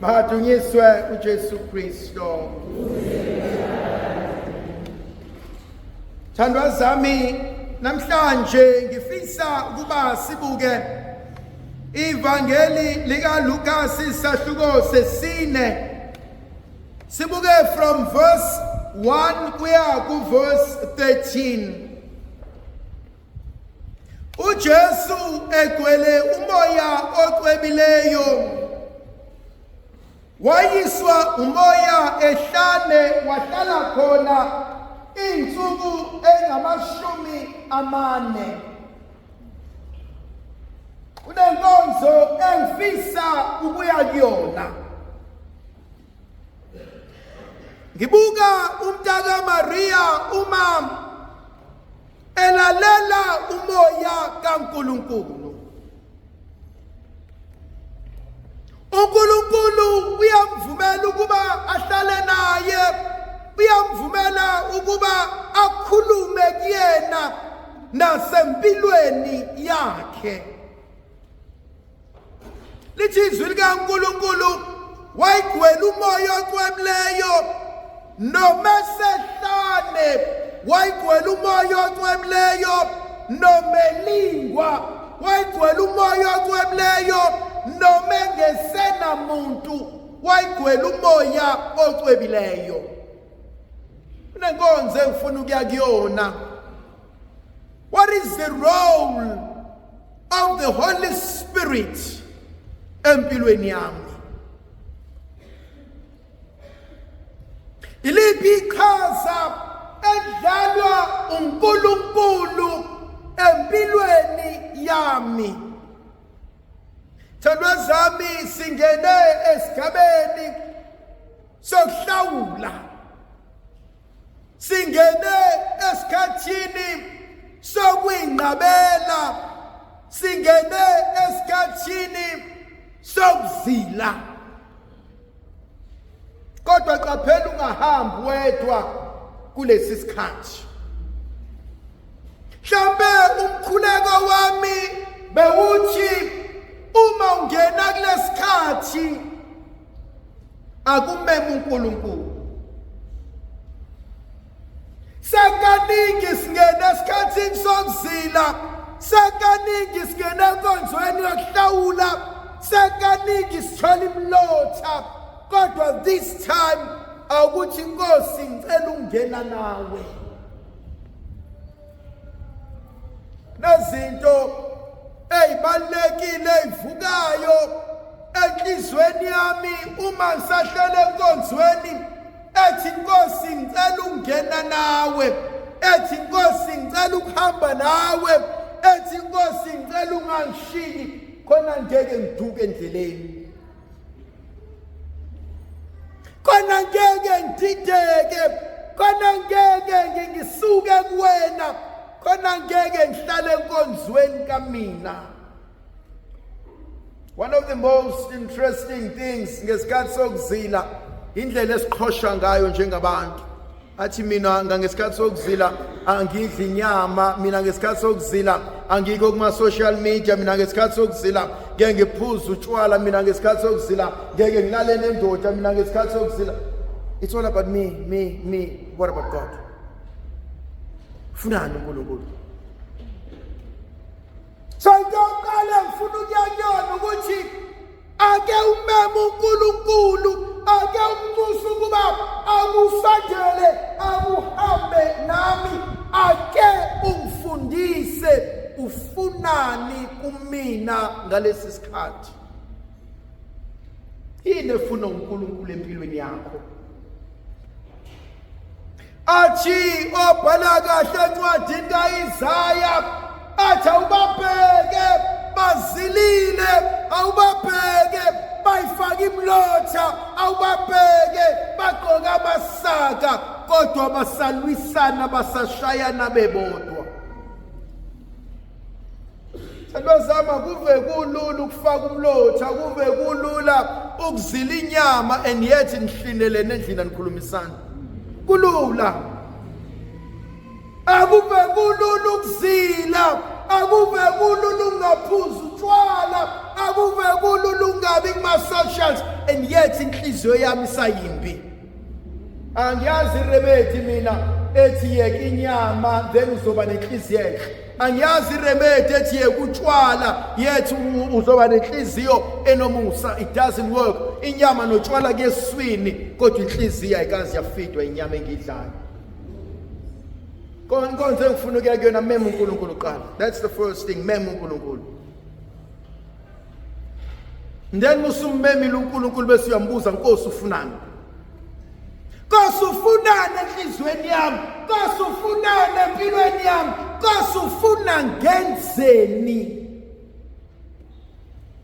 Makadunyiswe uJesu Kristo. Thandwa zami, namhlanje ngifisa ukuba sibuke ivangeli lika Lucas isahluko sesine. Sibuke from verse 1 kuya ku verse 13. uJesu egcwele umoya ocwebileyo wayiswa umoya ehlane wahlala khona insuku engamashumi amane. Kunenkonzo engifisa ukuya kuyona. Ngibuka umntaka Maria uma elalela umoya kaNkulunkulu. uNkulunkulu uyamvumela ukuba ahlale naye, uyamvumela ukuba akhulume kuyena nasempilweni yakhe. Lithi izwi likaNkulunkulu wayigcwele umoya ocwemileyo noma esehlane, wayigcwele umoya ocwemileyo nomelingwa, wayigcwele umoya ocwemileyo noma engesenamuntu, wayigcwele umoya ocwebileyo. Kunenkonzo engifuna ukuya kuyona. What is the role of the Holy Spirit empilweni yami? Iliphi iqhaza edlalwa uNkulunkulu empilweni yami? Thandwa zami, singene esigabeni sokuhlawula. Singene esikhathini sokwinqabela, singene esikhathini sokuzila. Kodwa qaphela ungahambi wedwa kulesi sikhathi. Mhlambe umkhuleko wami bewuthi uma ungena kulesikhathi akumeme uNkulunkulu. Sekaningi singena esikhathini sokuzila, sekaningi singena enkonzweni yokuhlawula, sekaningi sithola imilotha, kodwa this time awukuthi Nkosi ngicela ukungena nawe. Nezinto ezibalulekile ezivukayo enhlizweni yami uma ngisahlele enkonzweni ethi Nkosi ngicela ukungena nawe, ethi Nkosi ngicela ukuhamba nawe, ethi Nkosi ngicela ungangishiyi khona ngeke ngiduke endleleni, khona ngeke ngidideke, khona ngeke ngisuke kuwena, khona ngeke ngihlale enkonzweni kamina. One of the most interesting things ngesikhathi sokuzila, indlela esiqhosha ngayo njengabantu. Athi mina ngesikhathi sokuzila angidli inyama, mina ngesikhathi sokuzila angikho kuma social media, mina ngesikhathi sokuzila ngeke ngiphuze utshwala, mina ngesikhathi sokuzila ngeke ngilale nendoda, mina ngesikhathi sokuzila. It's all about me, me, me. What about God? Funani uNkulunkulu? So into yokuqala ngifuna ukuya kuyona ukuthi ake umeme uNkulunkulu, ake umnxuse ukuba akusandele, akuhambe nami, ake ungifundise ufunani kumina ngalesi sikhathi. Yini efuna uNkulunkulu empilweni yakho? Athi obhala kahle encwadini kaIsaya, athi awubabheke bazilile, awubabheke bayifaka imilotha, awubabheke bagqoka amasaka, kodwa basalwisana, basashayana bebodwa. Sebezama kuve kulula ukufaka umlotha, kuve kulula ukuzila inyama, and yet nihlinelene endlini anikhulumisana. Kulula. Akuve kulula ukuzila, akuve kulula ukungaphuzi utshwala, akuve kulula. kabi kuma socials and yet inhliziyo yami isayimbi. Angiyazi iremedy mina ethi yeka inyama then uzoba nenhliziyo enhle. Angiyazi iremedy ethi yeka utshwala yet uzoba nenhliziyo enomusa. It doesn't work. Inyama notshwala kuyeswini kodwa inhliziyo ayikaze yafidwa inyama engiyidlayo. Inkonzo engifuna ukuya kuyona mema uNkulunkulu kuqala. That's the first thing, mema uNkulunkulu. Then musummemile uNkulunkulu bese uyambuza Nkosi ufunani? Nkosi ufunani enhlizweni yami? Nkosi ufunani empilweni yami? Nkosi ufuna ngenzeni?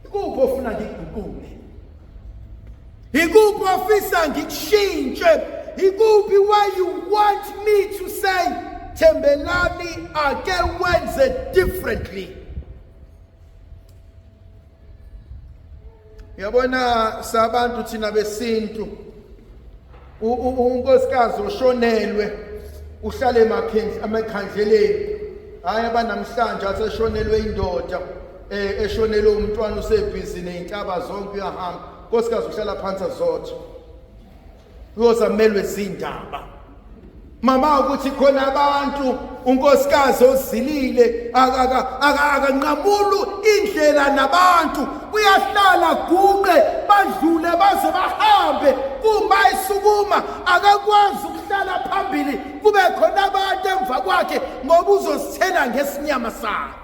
Ikuphi ofuna ngikuguqule? Ikuphi ofisa ngikushintshe? Ikuphi where you want me to say Thembelani ake wenze differently? Uyabona sabantu thina besintu unkosikazi oshonelwe uhlale emakhandleleni hayi abanamhlanje aseshonelwe indoda eh eshonelwe umntwana usebhizi nezintaba zonke uyahamba nkosikazi uhlala phansi azotha uyozamelwe zindaba mama ukuthi khona abantu unkosikazi ozilile akanqamulu indlela nabantu uyahlala guqe badlule baze bahambe kuma esukuma akakwazi ukuhlala phambili kube khona abantu emva kwakhe ngoba uzosithela ngesinyama sakhe.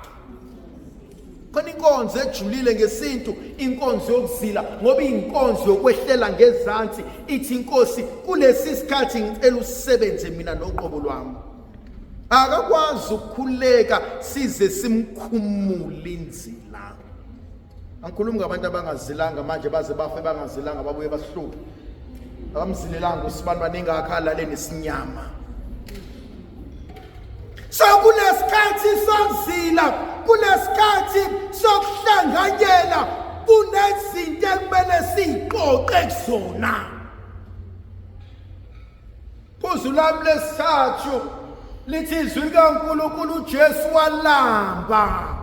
Khona inkonzo ejulile ngesintu, inkonzo yokuzila ngoba inkonzo yokwehlela ngezansi ithi inkosi kulesi sikhathi ngicela usebenze mina noqobo lwami. Akakwazi ukukhuleka size simkhumule inzila. Angikhulumi ngabantu abangazilanga manje baze bafe bangazilanga babuye basihluphe. Abamzilelanga usibani baningi akhalale nesinyama. So kunesikhathi sokuzila, kunesikhathi sokuhlanganyela, kunezinto ekumele siziqoqe kuzona. Phuzu lami lesithathu lithi izwi likaNkulunkulu uJesu walamba.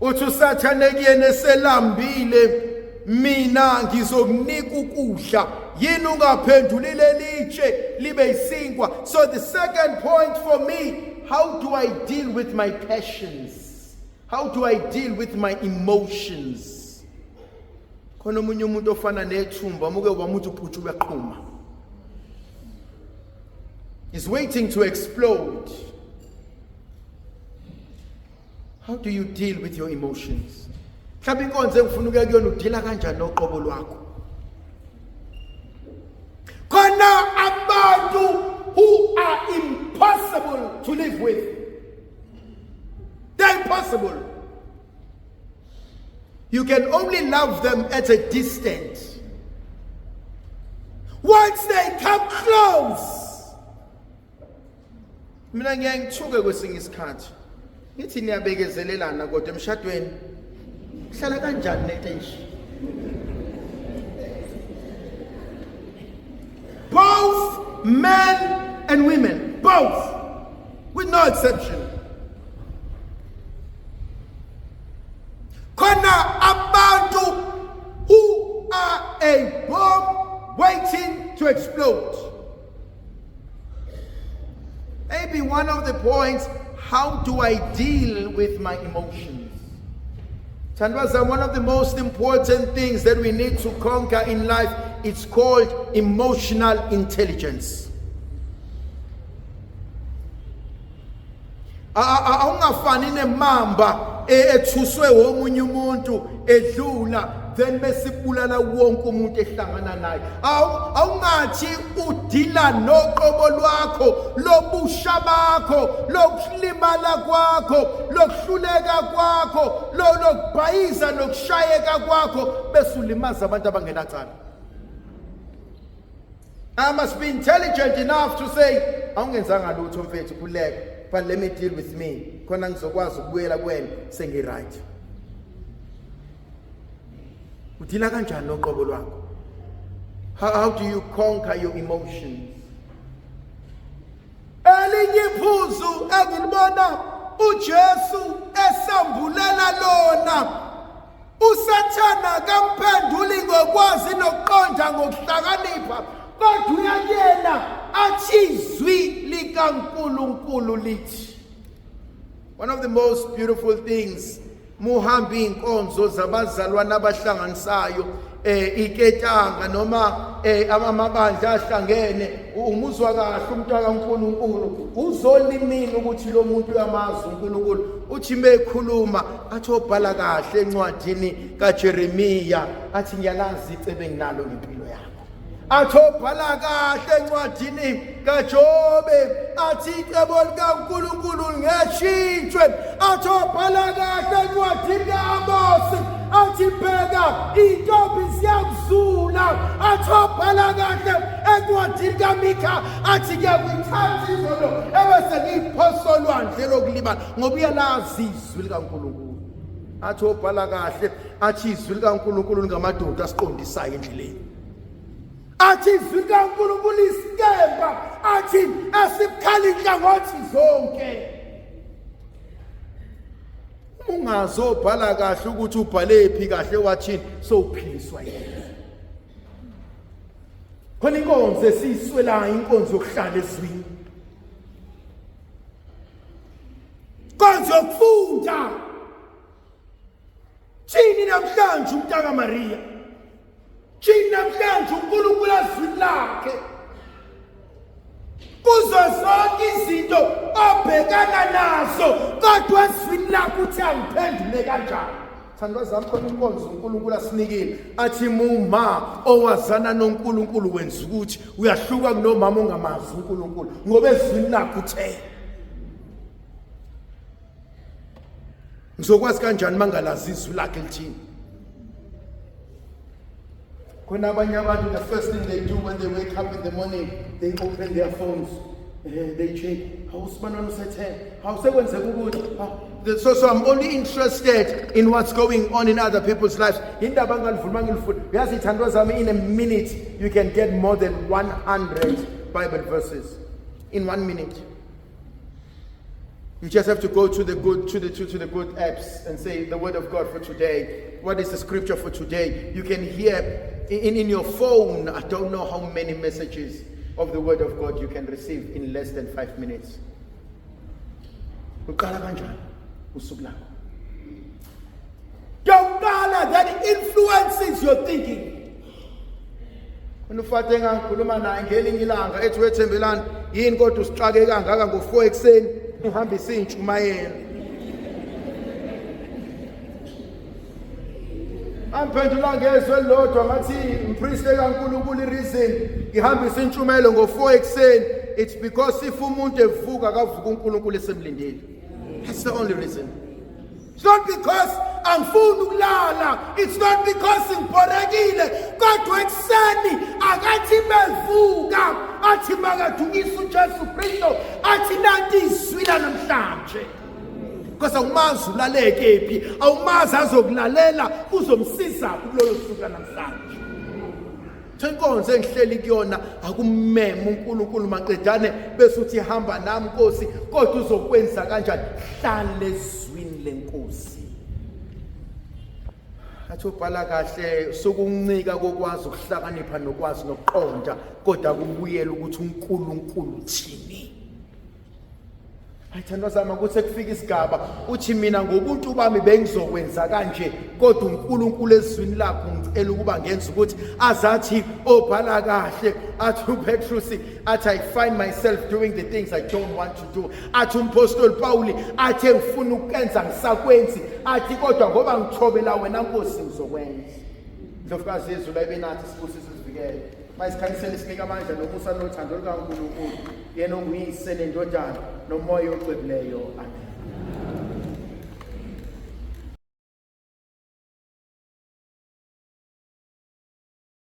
Uthi uSathane kuyena eselambile mina ngizokunika ukudla yini ungaphenduli lelitshe libe isinkwa. So the second point for me, how do I deal with my passions? How do I deal with my emotions? Khona omunye umuntu ofana nethumba muke wamuthi uphutsha uyaqhuma. Is waiting to explode. How do you deal with your emotions? Mhlawumbe inkonzo engifuna ukuya kuyona udila kanjani noqobo lwakho? Khona abantu who are impossible to live with. They're impossible. You can only love them at a distance. Once they come close, mina ngiyaye ngithuke kwesinye isikhathi ngithi niyabekezelelana kodwa emshadweni uhlala kanjani nento enje. Both men and women, both, with no exception. Khona abantu who are a bomb waiting to explode. Maybe one of the points, how do I deal with my emotions? Thandwa, one of the most important things that we need to conquer in life, it's called emotional intelligence. Awungafani nemamba ethuswe womunye umuntu edlula then besibulala wonke umuntu ehlangana naye. Awungathi udila noqobo lwakho lobusha bakho lokulimala kwakho lokuhluleka kwakho lokubhayiza nokushayeka kwakho bese ulimaza abantu abangenacala. I must be intelligent enough to say awungenzanga lutho mfethu khuleka, but let me deal with me khona ngizokwazi ukubuyela kuwena sengi right. Udila kanjani noqobo lwakho? How do you conquer your emotions? Elinye iphuzu engilibona uJesu esambulela lona. Akamphenduli ngokwazi nokuqonda ngokuhlakanipha, kodwa uyakuyena athi izwi likaNkulunkulu lithi. One of the most beautiful things, muhamba inkonzo zabazalwana abahlanganisayo iketanga noma amabandla ahlangene, umuzwa kahle umuntu kaNkulunkulu, uzolimini ukuthi lo muntu uyamazi uNkulunkulu. Uthi mekhuluma athi obhala kahle encwadini kaJeremiya, athi ngiyalazi icebo enginalo ngempilo yakho. Athi obhala kahle encwadini kaJobe, athi icebo likaNkulunkulu lingeshintshwe. Athi obhala kahle encwadini kaAmosi, athi bheka intombi ziyakuzula. Athi obhala kahle encwadini kaMika, athi ngiyakuyithatha izono ebese ngiyiphosa olwandle lokulibala, ngoba uyalazi izwi likaNkulunkulu. Athi obhala kahle, athi izwi likaNkulunkulu lingamadoda asiqondisayo endleleni. Athi izwi likaNkulunkulu isikemba, athi esibukhali inhlangothi zonke. Uma ungazobhala kahle ukuthi ubhale phi kahle wathini, sowuphiliswa yena. Khona inkonzo esiyiswelayo, inkonzo yokuhlala ezwini, inkonzo yokufunda. Thini namhlanje umntaka Maria? Thini namhlanje uNkulunkulu azwini lakhe? Kuzo zonke izinto obhekana nazo, kodwa ezwini lakhe uthi angiphendule kanjani? Thandwa zami, khona inkonzo uNkulunkulu asinikile, athi muma owazana noNkulunkulu wenza ukuthi uyahluka kunomama ongamazi uNkulunkulu, ngoba ezwini lakhe uthe. Ngizokwazi kanjani mangalazi izwi lakhe lithini? Khona abanye abantu, the first thing they do when they wake up in the morning, they open their phones, they check, awusibanani usethe, awusekwenzeka ukuthi so I'm only interested in what's going on in other people's lives. Indaba ngalivula mangilifuna. Uyazi ithandwa zami, in a minute you can get more than 100 Bible verses in 1 minute. You just have to go to the good to the to, to the good apps and say the word of God for today. What is the scripture for today? You can hear in your phone, I don't know how many messages of the word of God you can receive in less than 5 minutes. Uqala kanjani usuku lakho? Yokuqala that influences your thinking. Unufate engangikhuluma naye ngelinye ilanga ethi wethembelani yini kodwa usixake kangaka ngo4 ekuseni uhambisa intshumayelo. Amphendula ngezwe elilodwa ngathi mpriest kaNkulunkulu, i-reason ngihambisa intshumayelo ngo4 ekuseni, it's because if umuntu evuka akavuka uNkulunkulu esemlindile. That's the only reason. It's not because angifuni ukulala, it's not because ngibhorekile, kodwa ekuseni akathi bevuka athi makadukisa uJesu Kristu, athi nanti izwi namhlanje. Because awumazi ulaleke phi, awumazi azokulalela uzomsiza kulolo suku namhlanje. Inkonzo engihleli kuyona akummema uNkulunkulu maqedane bese uthi hamba nami Nkosi, kodwa uzokwenza kanjani? Hlala ezwini lenkosi. Athi ubhala kahle, sokuncika kokwazi ukuhlakanipha nokwazi nokuqonda, kodwa kubuyela ukuthi uNkulunkulu uthini. Ayithandwa zami, ukuthi kufika isigaba uthi mina ngobuntu bami bengizokwenza kanje, kodwa uNkulunkulu ezwini lakho ngicela ukuba ngenze ukuthi azathi obhala kahle, athi uPetrus athi I find myself doing the things I don't want to do. Athi umpostoli Pauli athi ngifuna ukwenza ngisakwenzi, athi kodwa ngoba ngithobela wena Nkosi ngizokwenza. Ndlovukazi yezulu ayibe nathi, sibusise, sivikele, mayisikhanyisele, sinike amandla nomusa nothando lukaNkulunkulu, yena onguyise nendodana nomoya ocwebileyo. Amen.